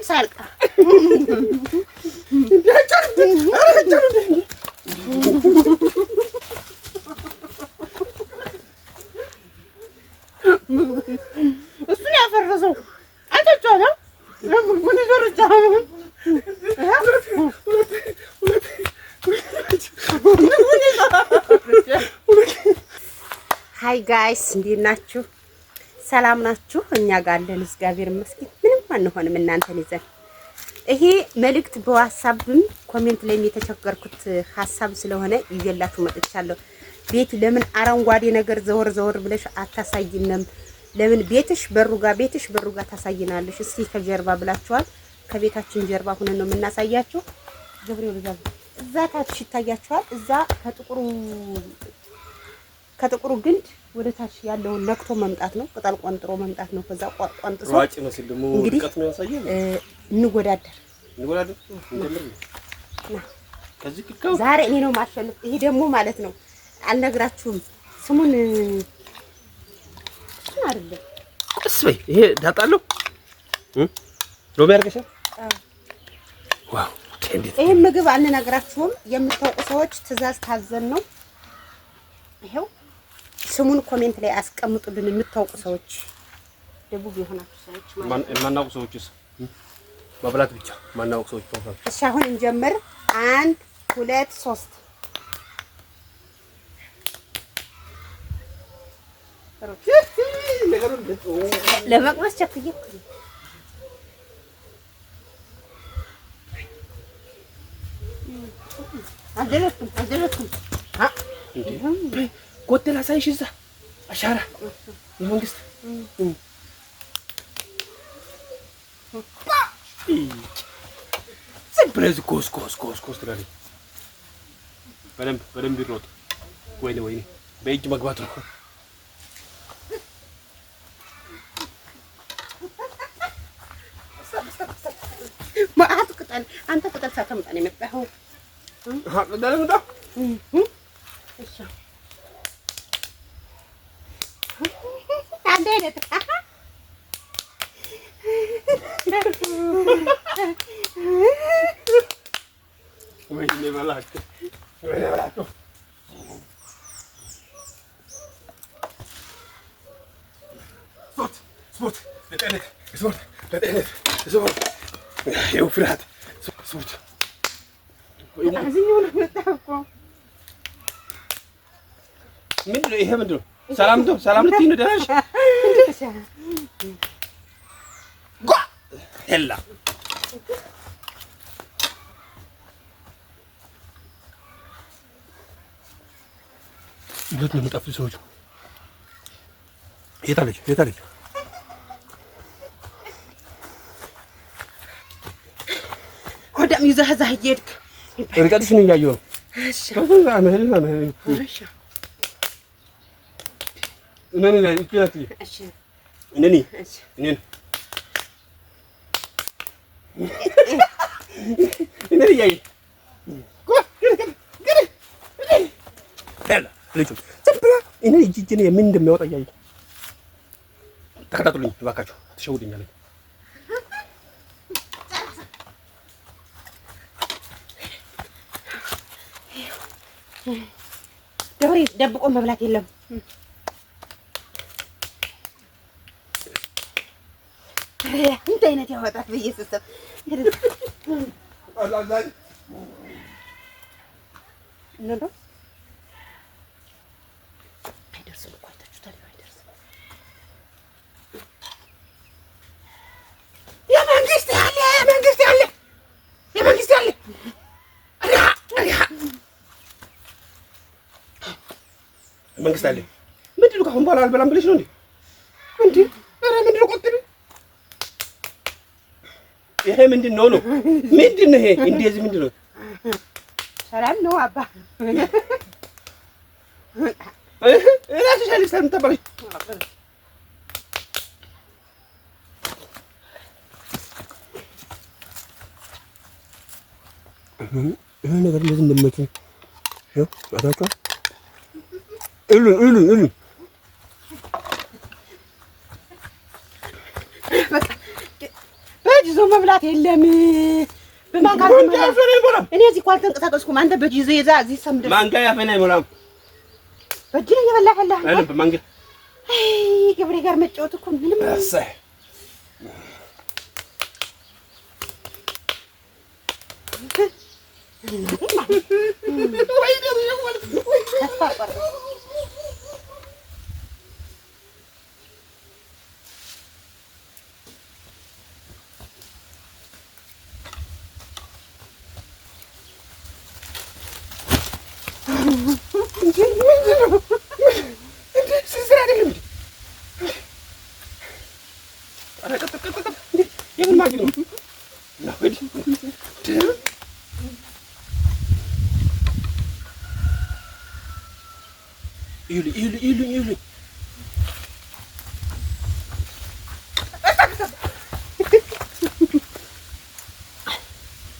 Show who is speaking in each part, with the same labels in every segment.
Speaker 1: ሳያልቅ እሱን ያፈረሰው አይታችኋል። ምግቡን ይዞ ሩጫ። ምግቡን ይዞ። Hi guys፣ እንዴት ናችሁ? ሰላም ናችሁ? እኛ ጋር አለን፣ እግዚአብሔር ይመስገን። ምንም አንሆንም እናንተን ይዘን። ይሄ መልእክት በ WhatsApp ም comment ላይ የተቸገርኩት ሀሳብ ስለሆነ ይዤላችሁ መጥቻለሁ። ቤት ለምን አረንጓዴ ነገር ዘወር ዘወር ብለሽ አታሳይንም? ለምን ቤትሽ በሩ ጋር ቤትሽ በሩ ጋር ታሳይናለሽ? እስኪ ከጀርባ ብላችኋል። ከቤታችን ጀርባ ሁነን ነው የምናሳያችሁ። ገብርኤል እዛ ታች ይታያችኋል። እዛ ከጥቁሩ ግንድ ወደ ታች ያለውን ነክቶ መምጣት ነው። ቅጠል ቆንጥሮ መምጣት ነው። ከዛ ቆንጥሶ
Speaker 2: ሯጭ ነው ሲል ደግሞ
Speaker 1: እንግዲህ
Speaker 2: ርቀት ነው ያሳየን።
Speaker 1: እንወዳደር።
Speaker 2: እንወዳደር እንጀምር። ከዚህ ክካው
Speaker 1: ዛሬ እኔ ነው ማሸነፍ። ይሄ ደግሞ ማለት ነው አልነግራችሁም ስሙን፣ እሱን አይደለም።
Speaker 2: ቀስ በይ። ይሄ ዳጣለሁ ሎሚ አድርገሻል። Wow እንዴት!
Speaker 1: ይሄን ምግብ አልነግራችሁም። የምታውቁ ሰዎች ትዕዛዝ ታዘን ነው። ይሄው ስሙን comment ላይ አስቀምጡልን የምታውቁ ሰዎች፣ ደቡብ የሆናችሁ ሰዎች ማለት ነው።
Speaker 2: የማናውቁ ሰዎችስ መብላት ብቻ ማናውቁ ሰዎች መብላት።
Speaker 1: እሺ አሁን እንጀምር። አንድ፣ ሁለት፣ ሶስት። ለመቅመስ ቸኩዬ እኮ ነው። አልደረስኩም፣ አልደረስኩም።
Speaker 2: እንዴ ጎደል አሳይሽ እዛ አሻራ የመንግስት ዝም ብለህ ኮስ ኮስ ኮስ ኮስ ትላለች። በደንብ በደንብ ይሮጥ። ወይኔ ወይኔ በእጅ መግባት ነው።
Speaker 1: መዓት ቅጠል፣ አንተ ቅጠል ሳታመጣ ነው የመጣኸው።
Speaker 2: ቅጠል ምጣ።
Speaker 1: እሺ አንድ አይነት።
Speaker 2: ወይኔ በላቸው፣ ወይኔ በላቸው። ስፖርት፣ ስፖርት ለጤንነት፣ ስፖርት ለጤንነት፣ ስፖርት ይኸው ፍርሃት ስፖርት።
Speaker 1: አዝኛው ነው የመጣኸው እኮ።
Speaker 2: ምንድን ነው ይሄ? ምንድን ነው? ሰላም ነው? ሰላም ልትይኝ ነው? ደህና ነሽ? ጓ ሄላ እንዴት ነው የሚጠፉት ሰዎች? የት አለች? የት አለች?
Speaker 1: ሆዳም ይዘህ እዛ እየሄድክ
Speaker 2: ርቀትሽን እያየሁ ነው።
Speaker 1: እሺ።
Speaker 2: እኔን
Speaker 1: እሺ።
Speaker 2: እኔን
Speaker 1: እሺ።
Speaker 2: እኔን እኔን እያየህ ልጁ ዝም ብላ እኔ እጅ እጄን ምን እንደሚያወጣ እያየህ ተከታተሉኝ እባካችሁ፣ ትሸውዱኛለች።
Speaker 1: ገብሬ ደብቆ መብላት የለም። እንደ አይነት ያወጣት ብዬ ስስብ ነው። አይደርስም እኮ አይታችሁታል። አይደርስም።
Speaker 2: የመንግስት ያለ፣ የመንግስት ያለ፣ የመንግስት ያለ፣ መንግስት አለ። ምንድን ነው ከአሁን በኋላ አልበላም ብለሽ ነው እንዴ? እንዴ ኧረ ምንድን ነው? ቆጥቢ። ይሄ ምንድን ነው ነው? ምንድን ነው ይሄ? እንደዚህ ምንድን ነው?
Speaker 1: ሰላም ነው አባ።
Speaker 2: እራስሽ ያለሽ የምታበላሽ። ይሄ ነገር እንደዚህ እንደመችኝ ይኸው አይታችኋል። እሉን እሉን እሉን።
Speaker 1: በቃ በእጅ ይዞ መብላት የለም። በማንካ
Speaker 2: ማንኪያ ያፈን አይሞላም።
Speaker 1: እኔ እዚህ እኮ አልተንቀሳቀስኩም። አንተ በእጅ ይዘህ ይዛ እዚህ ሰምደህ
Speaker 2: ማንኪያ ያፈን አይሞላም።
Speaker 1: በእጅ ነው እየበላህ ያለህ አንተ።
Speaker 2: አይደለም በማንኪያ።
Speaker 1: አይ ገብሬ ጋር መጫወት እኮ ምንም
Speaker 2: እሰይ
Speaker 1: ተስፋ ቆረጥኩ።
Speaker 2: እንዴ ስንዝር አይደለም እንዴ? ኧረ ቀጥ ቀጥ ቀጥ እንዴ የምን ማግ ነው? ና ወዲህ። እዩልኝ እዩልኝ እዩልኝ እዩልኝ።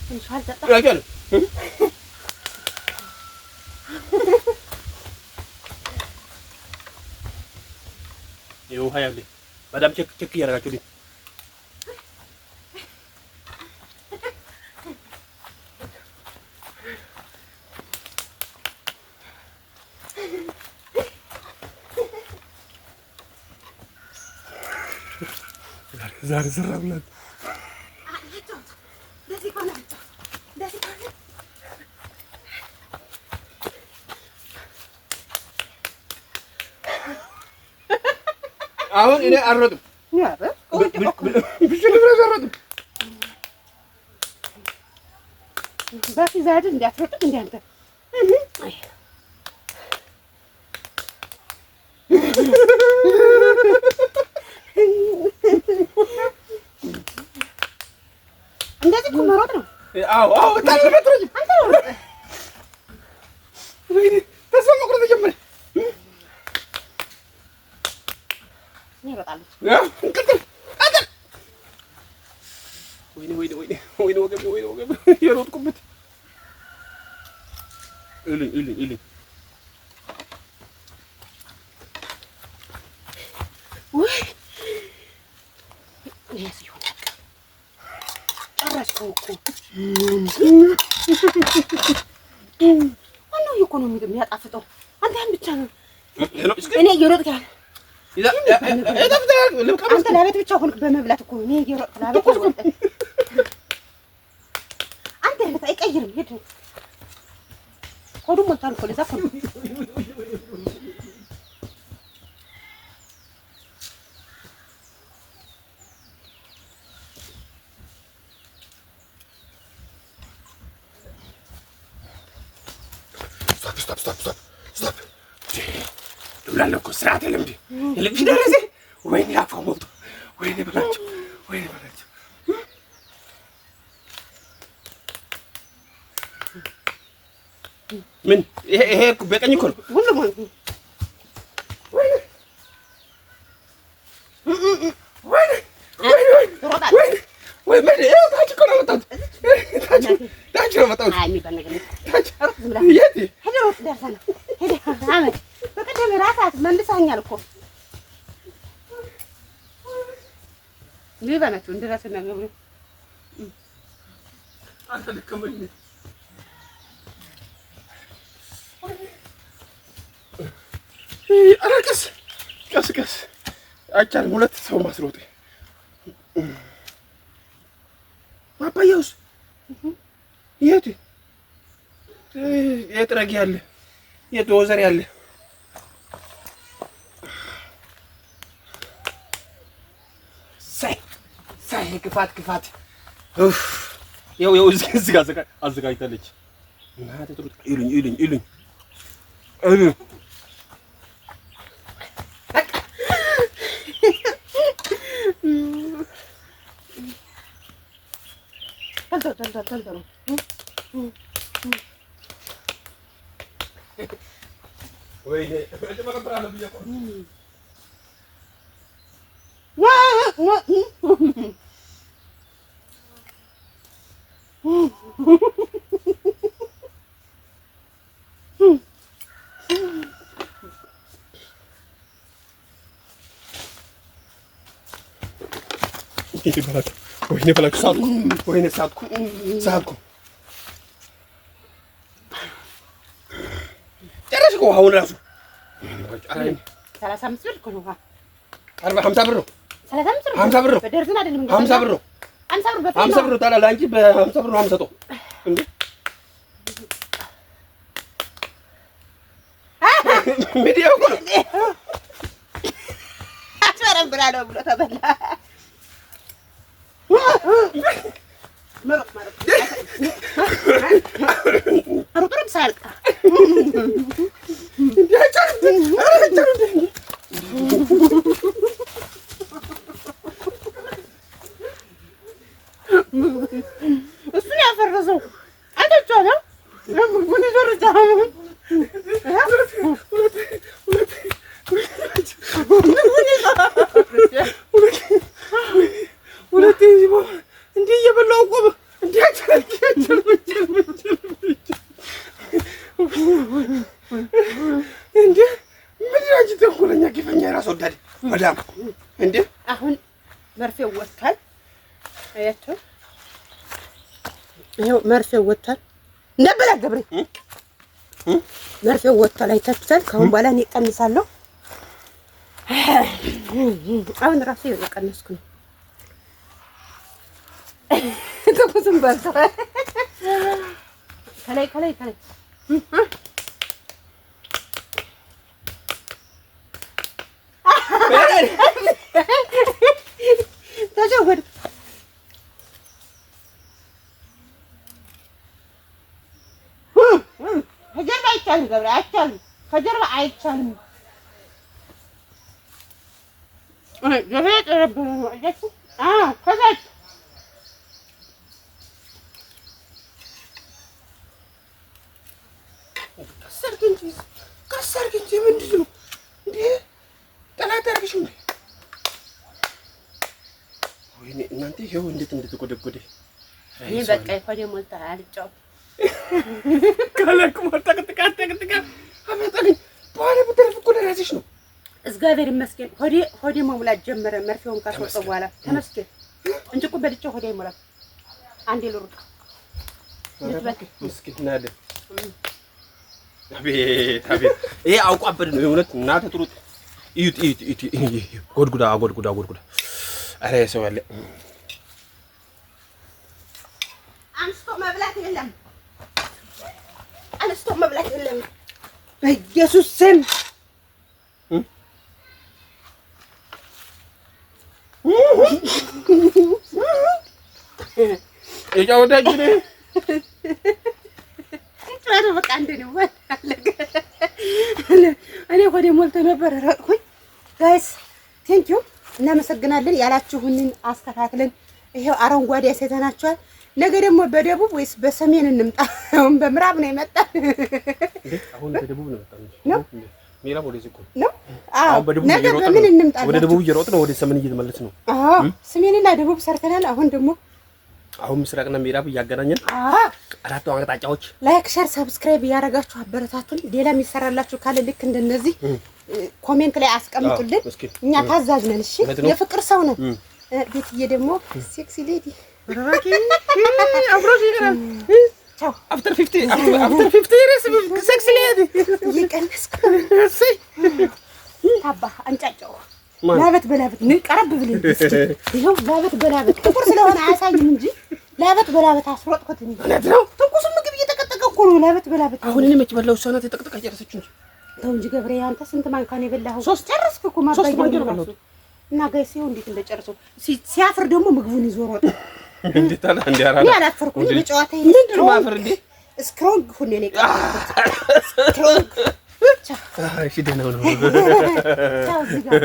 Speaker 1: ትንሽ አልጠጣ
Speaker 2: ያውቃል። የውሃ ያለኝ በጣም check check እያደረጋችሁ ዛሬ ዝራ ብላት
Speaker 1: እንደዚህ ከሆነ አልጫወትም። እንደዚህ ከሆነ
Speaker 2: አሁን እኔ አልሮጥም።
Speaker 1: ኧረ ቆንጆ እኮ
Speaker 2: ብዙ ንብረት አልሮጥም።
Speaker 1: በፊት አይደል እንደ አትሮጥም እንደ አንተ። አይ እንደዚህ እኮ መሮጥ ነው።
Speaker 2: አዎ አዎ፣ ታልበትሮኝ
Speaker 1: አንተ ሮጥ።
Speaker 2: ወይኔ ተስፋ መቁረጥ ጀመረ።
Speaker 1: እኔ እሮጣለሁ።
Speaker 2: ቀጥል ቀጥል። ወይኔ ወይኔ ወይኔ ወይኔ ወገቤ ወይኔ ወገቤ የሮጥኩበት። እልኝ እልኝ እልኝ።
Speaker 1: ውይ እኔ እዚህ ይሆናል። ጨረስኩ እኮ። ዋናው እኮ ነው የሚያጣፍጠው። አንተ ያን ብቻ ነው። እኔ እየሮጥክ ያለ አንተ ላበት ብቻ ሆንክ በመብላት እኮ እኔ እየሮጥክ ላበት ሆንክ። አንተ ለት አይቀይርም። ሂድ ሆዱ ሞልቷል እኮ ለዛ እኮ ነው።
Speaker 2: Stop stop stop stop stop። ልብላለሁ እኮ ስርዓት የለም እንዴ? የልብሽ ደረሰ። ወይኔ አፏ ሞልቶ፣ ወይኔ በላቸው፣ ወይኔ በላቸው። ምን ይሄ ይሄ እኮ በቀኝ እኮ ነው።
Speaker 1: ሁሉም ሆነ
Speaker 2: ወይኔ ወይኔ ወይኔ
Speaker 1: ትሮጣለህ።
Speaker 2: ወይኔ ወይ ምን ይኸው ታች እኮ ነው የመጣሁት። ታች ታች ነው የመጣሁት።
Speaker 1: አይ የሚባል ነገር የለም።
Speaker 2: ታች
Speaker 1: ሮጥ ዝም ብለህ
Speaker 2: የት
Speaker 1: ሄደህ ሮጥ ደርሰህ ነው። ሄደህ አመድ በቀደም ራስህ መልሰኸኛል እኮ ሌባ ናቸው እንደራስና ገብሬ።
Speaker 2: አልደከመኝም። ኧረ ቀስ ቀስ ቀስ አይቻልም። ሁለት ሰው ማስሮጥ ፓፓያውስ የት የት ረጊ ያለ የት ወዘር ያለ ሳይ ሳይ ክፋት ክፋት ኡፍ ይኸው ይኸው እዚህ ጋር አዘጋጅታለች። እናቴ ጥሩ እዩልኝ እዩልኝ እዩልኝ እዩልኝ።
Speaker 1: ቶሎ ቶሎ ቶሎ ቶሎ
Speaker 2: ወይኔ እጨመረብራለሁ ብዬሽ እኮ ነው። ይበላል። ወይ ወይኔ በላችሁ ሳትኩ፣ ወይኔ ሳትኩ፣ ሳትኩ። ጨረስሽ እኮ ውሃውን እራሱ።
Speaker 1: 35 ብር እኮ ነው ውሃ።
Speaker 2: 40 50 ብር ነው።
Speaker 1: 35 ብር።
Speaker 2: 50 ብር ነው።
Speaker 1: በደርዘን አይደለም።
Speaker 2: 50 ብር ነው።
Speaker 1: 50 ብር በፍሬ
Speaker 2: 50
Speaker 1: ነው።
Speaker 2: ብር ነው። ታዲያ ለአንቺ በ50 ብር ነው የምሰጠው እንዴ? ሚዲያው እኮ ነው።
Speaker 1: አጭበረብራለሁ ብሎ ተበላ። መሮጥ መሮጥ ሩጥ ሩጥ ሳያልቅ።
Speaker 2: እንዴ አይቻልም። ኧረ አይቻልም።
Speaker 1: እሱን ያፈረሰው አይታችኋል? ምግቡን ይዞ ሩጫ። ምግቡን ይዞ።
Speaker 2: ሁለቴ እንዲህ እየበላሁ ቆመ። እንዲህ አይቻልም፣ አይቻልም፣ አይቻልም፣ አይቻልም። እንዴ ምንድን ነው አንቺ ተንኮለኛ፣ ግፈኛ፣ የራስ ወዳድ መዳም እንዴ!
Speaker 1: አሁን መርፌው ወጥቷል። አያቸው፣ ይኸው መርፌው ወጥቷል። ነበረ ገብሬ፣ መርፌው ወጥቷል። አይታችሁታል። ከአሁን በኋላ እኔ እቀንሳለሁ። አሁን ራሱ ይኸው እየቀነስኩ ነው። ትኩስም በልተዋል። ከላይ ከላይ ከላይ ተሸወድኩ። ከጀርባ አይቻልም፣ ገብሬ አይቻልም። ከጀርባ አይቻልም። ገብሬ ጨረበረ ነው። አያችሁ? አዎ ከዛች
Speaker 2: ቀስ አድርጊ እንጂ፣ ቀስ አድርጊ እንጂ። ምንድን ነው እንዴ? ጠላት አድርግሽ እንዴ? ወይኔ እናንተ፣ ይኸው እንዴት እንደተጎደጎደ።
Speaker 1: ይህ በቃ ሆዴ ሞልቷል። አልጫው
Speaker 2: ካለቅሞ ጠቅጥቃ ጠቅጥቃ አመጣልኝ። በኋላ ብትረፍ እኮ ለራስሽ ነው።
Speaker 1: እግዚአብሔር ይመስገን ሆዴ ሆዴ መሙላት ጀመረ። መርፌውን ካስወጣሁ በኋላ ተመስገን እንጂ እኮ በልቼ ሆዴ አይሞላም። አንዴ ልሩጥ ልትበል።
Speaker 2: ምስኪን እናያለን። አቤት አቤት፣ ይሄ አውቆ አበድ ነው የእውነት። እናትህ ትሩጥ። እዩት እዩት እዩት፣ ጎድጉዳ ጎድጉዳ ጎድጉዳ። ኧረ ሰው ያለ
Speaker 1: አንስቶ መብላት የለም፣ አንስቶ መብላት የለም። በኢየሱስ ስም።
Speaker 2: የጫወታችን
Speaker 1: ጭራሽ በቃ እንደ ነው አለቀ። እኔ ሆዴ ሞልቶ ነበር ሮጥኩኝ። Guys, thank you፣ እናመሰግናለን። ያላችሁንን አስተካክለን ይሄው አረንጓዴ ያሳይተናችኋል። ነገ ደግሞ በደቡብ ወይስ በሰሜን እንምጣ? አሁን በምዕራብ ነው የመጣ።
Speaker 2: አሁን በደቡብ ነው የመጣው
Speaker 1: ነው?
Speaker 2: ምዕራብ ወደዚህ እኮ
Speaker 1: ነው። አዎ።
Speaker 2: አሁን በደቡብ
Speaker 1: ነገ
Speaker 2: እየሮጥን
Speaker 1: በምን
Speaker 2: ነው።
Speaker 1: እንምጣ?
Speaker 2: ወደ ደቡብ እየሮጥን ነው፣ ወደ ሰሜን እየተመለስን ነው።
Speaker 1: አዎ፣ ሰሜንና ደቡብ ሰርተናል። አሁን ደግሞ
Speaker 2: አሁን ምስራቅና ምዕራብ እያገናኘን
Speaker 1: አዎ
Speaker 2: አራቱ አቅጣጫዎች።
Speaker 1: Like፣ share፣ subscribe እያደረጋችሁ አበረታቱን። ሌላ የሚሰራላችሁ ካለ ልክ እንደነዚህ comment ላይ አስቀምጡልን።
Speaker 2: አዎ፣ እስኪ።
Speaker 1: እኛ ታዛዥ ነን። እሺ፣
Speaker 2: እውነት ነው።
Speaker 1: የፍቅር ሰው ነን። ቤትዬ ደግሞ sexy lady።
Speaker 2: አብሮሽ ይቀራል።
Speaker 1: ቻው።
Speaker 2: After 50 years sexy lady.
Speaker 1: እየቀነስኩ ታባ አንጫጫው።
Speaker 2: ማን?
Speaker 1: ላበት በላበት ምን ቀረብ ብልን እስኪ። ይኸው ላበት በላበት፣ ጥቁር ስለሆነ አያሳይም እንጂ ላበት በላበት አስሮጥኩት እንጂ።
Speaker 2: እውነት ነው።
Speaker 1: ትኩሱ ምግብ እየጠቀጠቀ እኮ ነው። ላበት በላበት።
Speaker 2: አሁን እኔ መች በላሁ? እሷ ናት የጠቅጥቃ ጨረሰችው እንጂ።
Speaker 1: ተው እንጂ ገብሬ፣ አንተ ስንት ማንካ ነው የበላኸው?
Speaker 2: ሶስት።
Speaker 1: ጨረስክ እኮ።
Speaker 2: ሶስት
Speaker 1: ማባየውን
Speaker 2: ማንኪያ ነው
Speaker 1: ራሱ።
Speaker 2: የበላሁት።
Speaker 1: እና guys፣ ይኸው እንዴት እንደጨረሰው ሲያፍር ደግሞ ምግቡን ይዞ ሮጠ።
Speaker 2: እንዴት አለ እንዴ? አራዳ።
Speaker 1: እኔ አላፈርኩም። በጨዋታ
Speaker 2: ምንድን ነው ማፈር እንዴ?
Speaker 1: Strong ሁኔ ነው የቀረብኩት። Strong። ቻው።
Speaker 2: እሺ ደህና ነው።
Speaker 1: ቻው እዚህ ጋር።